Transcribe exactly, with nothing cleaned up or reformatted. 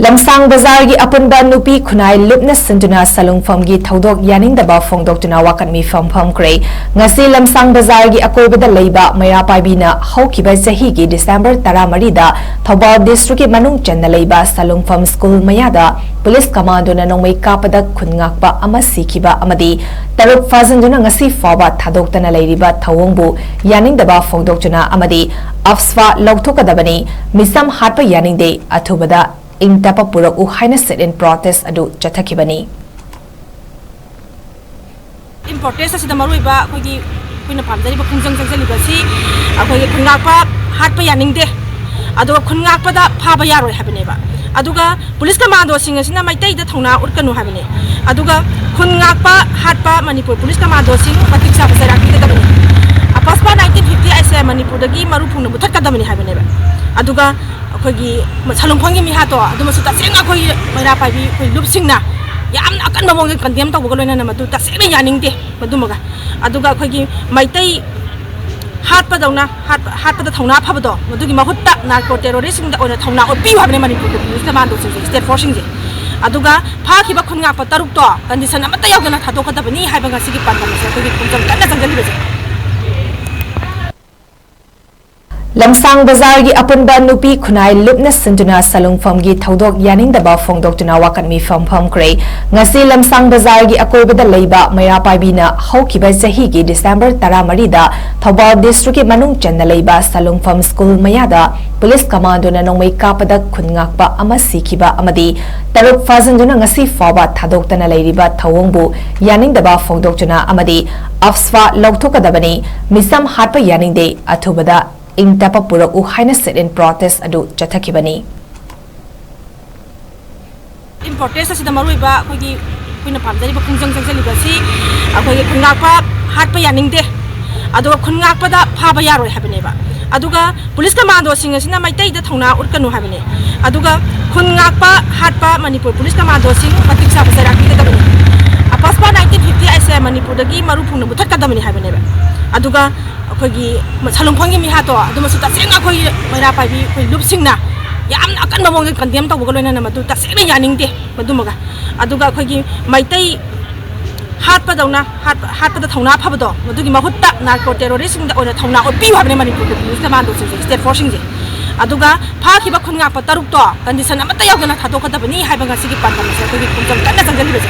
ꯂꯝꯁꯥꯡ ꯕꯖꯥꯔꯒꯤ ꯑꯄꯨꯟꯕ ꯅꯨꯄꯤ ꯈꯨꯟꯅꯥꯏ ꯂꯨꯞꯅ ꯁꯤꯟꯗꯨꯅ ꯁꯂꯨꯡꯐꯝꯒꯤ ꯊꯧꯗꯣꯛ ꯌꯥꯅꯤꯡꯗꯕ ꯐꯣꯡꯗꯣꯛꯇꯨꯅ ꯋꯥꯀꯠ ꯃꯤꯐꯝ ꯐꯝꯈ꯭ꯔꯦ꯫ ꯉꯁꯤ ꯂꯝꯁꯥꯡ ꯕꯖꯥꯔꯒꯤ ꯑꯀꯣꯏꯕꯗ ꯂꯩꯕ ꯃꯩꯔꯥ ꯄꯥꯏꯕꯤꯅ ꯍꯧꯈꯤꯕ ꯆꯍꯤꯒꯤ ꯗꯤꯁꯦꯝꯕꯔ ꯇꯔꯥꯃꯔꯤꯗ ꯊꯧꯕꯥꯜ ꯗꯤꯁꯇ꯭ꯔꯤꯛꯀꯤ ꯃꯅꯨꯡ ꯆꯟꯅ ꯂꯩꯕ ꯁꯂꯨꯡꯐꯝ ꯁ꯭ꯀꯨꯜ ꯃꯌꯥꯗ ꯄꯨꯂꯤꯁ ꯀꯃꯥꯟꯗꯣꯅ ꯅꯣꯡꯃꯩ ꯀꯥꯞꯄꯗ ꯈꯨꯟ ꯉꯥꯛꯄ ꯑꯃ ꯁꯤꯈꯤꯕ ꯑꯃꯗꯤ ꯇꯔꯨꯛ ꯐꯥꯖꯤꯟꯗꯨꯅ ꯉꯁꯤ ꯐꯥꯎꯕ ꯊꯥꯗꯣꯛꯇꯅ ꯂꯩꯔꯤꯕ ꯊꯧꯑꯣꯡꯕꯨ ꯌꯥꯅꯤꯡꯗꯕ ꯐꯣꯡꯗꯣꯛꯇꯨꯅ ꯑꯃꯗꯤ ꯑꯐꯁ꯭ꯋꯥ ꯂꯧꯊꯣꯛꯀꯗꯕꯅꯤ, ꯃꯤꯆꯝ ꯍꯥꯠꯄ ꯌꯥꯅꯤꯡꯗꯦ, ꯑꯊꯨꯕꯗ ꯏꯪ ꯇꯞꯄ ꯄꯨꯔꯛꯎ ꯍꯥꯏꯅ sit-in protest ꯑꯗꯨ ꯆꯠꯊꯈꯤꯕꯅꯤ꯫ ꯏꯝꯄꯣꯔꯇꯦꯟꯁ ꯑꯁꯤꯗ ꯃꯔꯨꯑꯣꯏꯕ ꯑꯩꯈꯣꯏꯒꯤ ꯑꯩꯈꯣꯏꯅ ꯄꯥꯝꯖꯔꯤꯕ ꯈꯣꯡꯖꯪ ꯆꯪꯁꯤꯜꯂꯤꯕ ꯑꯁꯤ ꯑꯩꯈꯣꯏꯒꯤ ꯈꯨꯟ ꯉꯥꯛꯄ ꯍꯥꯠꯄ ꯌꯥꯅꯤꯡꯗꯦ, ꯑꯗꯨꯒ ꯈꯨꯟ ꯉꯥꯛꯄꯗ ꯐꯥꯕ ꯌꯥꯔꯣꯏ ꯍꯥꯏꯕꯅꯦꯕ꯫ ꯑꯗꯨꯒ ꯄꯨꯂꯤꯁ ꯀꯃꯥꯟꯗꯣꯁꯤꯡ ꯑꯁꯤꯅ ꯃꯩꯇꯩꯗ ꯊꯧꯅꯥ ꯎꯠꯀꯅꯨ ꯍꯥꯏꯕꯅꯤ꯫ ꯑꯗꯨꯒ ꯈꯨꯟ ꯉꯥꯛꯄ ꯍꯥꯠꯄ ꯃꯅꯤꯄꯨꯔ ꯄꯨꯂꯤꯁ ꯀꯃꯥꯟꯗꯣꯁꯤꯡ ꯃꯇꯤꯛ ꯆꯥꯕ ꯆꯩꯔꯥꯛ ꯄꯤꯒꯗꯕꯅꯤ꯫ ꯑꯄꯁꯄ ꯅꯥꯏꯟꯇꯤꯟ ꯐꯤꯐꯇꯤ ꯑꯩꯁꯦ ꯃꯅꯤꯄꯨꯔꯗꯒꯤ ꯃꯔꯨ ꯐꯪꯅ ꯃꯨꯊꯠꯀꯗꯕꯅꯤ ꯍꯥꯏꯕꯅꯦꯕ꯫ ꯑꯗꯨꯒ ꯑꯩꯈꯣꯏꯒꯤ ꯁꯂꯨꯡꯐꯝꯒꯤ ꯃꯤꯍꯥꯠꯇꯣ ꯑꯗꯨꯃꯁꯨ ꯇꯁꯦꯡꯅ ꯑꯩꯈꯣꯏꯒꯤ ꯃꯩꯔꯥ ꯄꯥꯏꯕꯤ ꯑꯩꯈꯣꯏ ꯂꯨꯞꯁꯤꯡꯅ ꯌꯥꯝꯅ ꯑꯀꯟꯕ ꯃꯑꯣꯡꯗ ꯀꯟꯗꯦꯝ ꯇꯧꯕꯒ ꯂꯣꯏꯅꯅ ꯃꯗꯨ ꯇꯁꯦꯡꯅ ꯌꯥꯅꯤꯡꯗꯦ꯫ ꯃꯗꯨꯃꯒ ꯑꯗꯨꯒ ꯑꯩꯈꯣꯏꯒꯤ ꯃꯩꯇꯩ ꯍꯥꯠꯄꯗꯧꯅ ꯍꯥꯠꯄ- ꯍꯥꯠꯄꯗ ꯊꯧꯅꯥ ꯐꯕꯗꯣ ꯃꯗꯨꯒꯤ ꯃꯍꯨꯠꯇ ꯅꯥꯔꯀꯣ ꯇꯦꯔꯣꯔꯤꯁ꯭ꯇꯁꯤꯡꯗ ꯑꯣꯏꯅ ꯊꯧꯅꯥ ꯎꯠꯄꯤꯌꯨ ꯍꯥꯏꯕꯅꯤ ꯃꯅꯤꯄꯨꯔꯒꯤ ꯄꯨꯂꯤꯁ ꯀꯃꯥꯟꯗꯣꯁꯤꯡꯁꯦ, ꯁ꯭ꯇꯦꯠ ꯐꯣꯔꯁꯁꯤꯡꯁꯦ꯫ ꯑꯗꯨꯒ ꯐꯥꯈꯤꯕ ꯈꯨꯟ ꯉꯥꯛꯄ ꯇꯔꯨꯛꯇꯣ ꯀꯟꯗꯤꯁꯟ ꯑꯃꯠꯇ ꯌꯥꯎꯗꯅ ꯊꯥꯗꯣꯛꯀꯗꯕꯅꯤ ꯍꯥꯏꯕ ꯉꯁꯤꯒꯤ ꯄꯥꯟꯗꯝ ꯑꯁꯦ ꯑꯩꯈꯣꯏꯒꯤ ꯈꯣꯡꯖꯪ ꯀꯟꯅ ꯆꯪꯁꯤꯜꯂꯤꯕꯁꯦ꯫ ꯂꯝꯁꯥꯡ ꯕꯖꯥꯔꯒꯤ ꯑꯄꯨꯟꯕ ꯅꯨꯄꯤ ꯈꯨꯟꯅꯥꯏ ꯂꯨꯞꯅ ꯁꯤꯟꯗꯨꯅ ꯁꯂꯨꯡꯐꯝꯒꯤ ꯊꯧꯗꯣꯛ ꯌꯥꯅꯤꯡꯗꯕ ꯐꯣꯡꯗꯣꯛꯇꯨꯅ ꯋꯥꯀꯠ ꯃꯤꯐꯝ ꯐꯝꯈ꯭ꯔꯦ꯫ ꯉꯁꯤ ꯂꯝꯁꯥꯡ ꯕꯖꯥꯔꯒꯤ ꯑꯀꯣꯏꯕꯗ ꯂꯩꯕ ꯃꯩꯔꯥ ꯄꯥꯏꯕꯤꯅ ꯍꯧꯈꯤꯕ ꯆꯍꯤꯒꯤ ꯗꯤꯁꯦꯝꯕꯔ ꯇꯔꯥꯃꯔꯤꯗ ꯊꯧꯕꯥꯜ ꯗꯤꯁꯇ꯭ꯔꯤꯛꯀꯤ ꯃꯅꯨꯡ ꯆꯟꯅ ꯂꯩꯕ ꯁꯂꯨꯡꯐꯝ ꯁ꯭ꯀꯨꯜ ꯃꯌꯥꯗ ꯄꯨꯂꯤꯁ ꯀꯃꯥꯟꯗꯣꯅ ꯅꯣꯡꯃꯩ ꯀꯥꯞꯄꯗ ꯈꯨꯟ ꯉꯥꯛꯄ ꯑꯃ ꯁꯤꯈꯤꯕ ꯑꯃꯗꯤ ꯇꯔꯨꯛ ꯐꯥꯖꯤꯟꯗꯨꯅ ꯉꯁꯤ ꯐꯥꯎꯕ ꯊꯥꯗꯣꯛꯇꯅ ꯂꯩꯔꯤꯕ ꯊꯧꯑꯣꯡꯕꯨ ꯌꯥꯅꯤꯡꯗꯕ ꯐꯣꯡꯗꯣꯛꯇꯨꯅ ꯑꯃꯗꯤ ꯑꯐꯁ꯭ꯋꯥ ꯂꯧꯊꯣꯛꯀꯗꯕꯅꯤ, ꯃꯤꯆꯝ ꯍꯥꯠꯄ ꯌꯥꯅꯤꯡꯗꯦ, ꯑꯊꯨꯕꯗ ꯏꯪ ꯇꯞꯄ ꯄꯨꯔꯛꯎ ꯍꯥꯏꯅ sit-in protest ꯑꯗꯨ ꯆꯠꯊꯈꯤꯕꯅꯤ꯫ ꯏꯝꯄꯣꯔꯇꯦꯟꯁ ꯑꯁꯤꯗ ꯃꯔꯨꯑꯣꯏꯕ ꯑꯩꯈꯣꯏꯒꯤ ꯑꯩꯈꯣꯏꯅ ꯄꯥꯝꯖꯔꯤꯕ ꯈꯣꯡꯖꯪ ꯆꯪꯁꯤꯜꯂꯤꯕ ꯑꯁꯤ ꯑꯩꯈꯣꯏꯒꯤ ꯈꯨꯟ ꯉꯥꯛꯄ ꯍꯥꯠꯄ ꯌꯥꯅꯤꯡꯗꯦ, ꯑꯗꯨꯒ ꯈꯨꯟ ꯉꯥꯛꯄꯗ ꯐꯥꯕ ꯌꯥꯔꯣꯏ ꯍꯥꯏꯕꯅꯦꯕ꯫ ꯑꯗꯨꯒ ꯄꯨꯂꯤꯁ ꯀꯃꯥꯟꯗꯣꯁꯤꯡ ꯑꯁꯤꯅ ꯃꯩꯇꯩꯗ ꯊꯧꯅꯥ ꯎꯠꯀꯅꯨ ꯍꯥꯏꯕꯅꯤ꯫ ꯑꯗꯨꯒ ꯈꯨꯟ ꯉꯥꯛꯄ ꯍꯥꯠꯄ ꯃꯅꯤꯄꯨꯔ ꯄꯨꯂꯤꯁ ꯀꯃꯥꯟꯗꯣꯁꯤꯡ ꯃꯇꯤꯛ ꯆꯥꯕ ꯆꯩꯔꯥꯛ ꯄꯤꯒꯗꯕꯅꯤ꯫ ꯑꯄꯁꯄ ꯅꯥꯏꯟꯇꯤꯟ ꯐꯤꯐꯇꯤ ꯑꯩꯁꯦ ꯃꯅꯤꯄꯨꯔꯗꯒꯤ ꯃꯔꯨ ꯐꯪꯅ ꯃꯨꯊꯠꯀꯗꯕꯅꯤ ꯍꯥꯏꯕꯅꯦꯕ꯫ ꯑꯗꯨꯒ ꯑꯩꯈꯣꯏꯒꯤ ꯁꯂꯨꯡꯐꯝꯒꯤ ꯃꯤꯍꯥꯠꯇꯣ ꯑꯗꯨꯃꯁꯨ ꯇꯁꯦꯡꯅ ꯑꯩꯈꯣꯏ ꯃꯩꯔꯥ ꯄꯥꯏꯕꯤ ꯑꯩꯈꯣꯏ ꯂꯨꯞꯁꯤꯡꯅ ꯌꯥꯝꯅ ꯑꯀꯟꯕ ꯃꯑꯣꯡꯗ ꯀꯟꯗꯦꯝ ꯇꯧꯕꯒ ꯂꯣꯏꯅꯅ ꯃꯗꯨ ꯇꯁꯦꯡꯅ ꯌꯥꯅꯤꯡꯗꯦ꯫ ꯃꯗꯨꯃꯒ ꯑꯗꯨꯒ ꯑꯩꯈꯣꯏꯒꯤ ꯃꯩꯇꯩ ꯍꯥꯠꯄꯗꯧꯅ ꯍꯥꯠ- ꯍꯥꯠꯄꯗ ꯊꯧꯅꯥ ꯐꯕꯗꯣ, ꯃꯗꯨꯒꯤ ꯃꯍꯨꯠꯇ ꯅꯥꯔꯀꯣ ꯇꯦꯔꯣꯔꯤꯁꯁꯤꯡꯗ ꯑꯣꯏꯅ ꯊꯧꯅꯥ ꯎꯠꯄꯤꯌꯨ ꯍꯥꯏꯕꯅꯤ ꯃꯅꯤꯄꯨꯔꯒꯤ ꯄꯨꯂꯤꯁ ꯀꯃꯥꯟꯗꯣꯁꯤꯡꯁꯦ, ꯁ꯭ꯇꯦꯠ ꯐꯣꯔꯁꯁꯤꯡꯁꯦ꯫ ꯑꯗꯨꯒ ꯐꯥꯈꯤꯕ ꯈꯨꯟꯉꯥꯛꯄ ꯇꯔꯨꯛꯇꯣ ꯀꯟꯗꯤꯁꯟ ꯑꯃꯠꯇ ꯌꯥꯎꯗꯅ ꯊꯥꯗꯣꯛꯀꯗꯕꯅꯤ ꯍꯥꯏꯕ ꯉꯁꯤꯒꯤ ꯄꯥꯟꯗꯝ ꯑꯁꯦ ꯑꯩꯈꯣꯏꯒꯤ ꯈꯣꯡꯖꯪ ꯀꯟꯅ ꯆꯪꯁꯤꯜꯂꯤꯕꯁꯦ꯫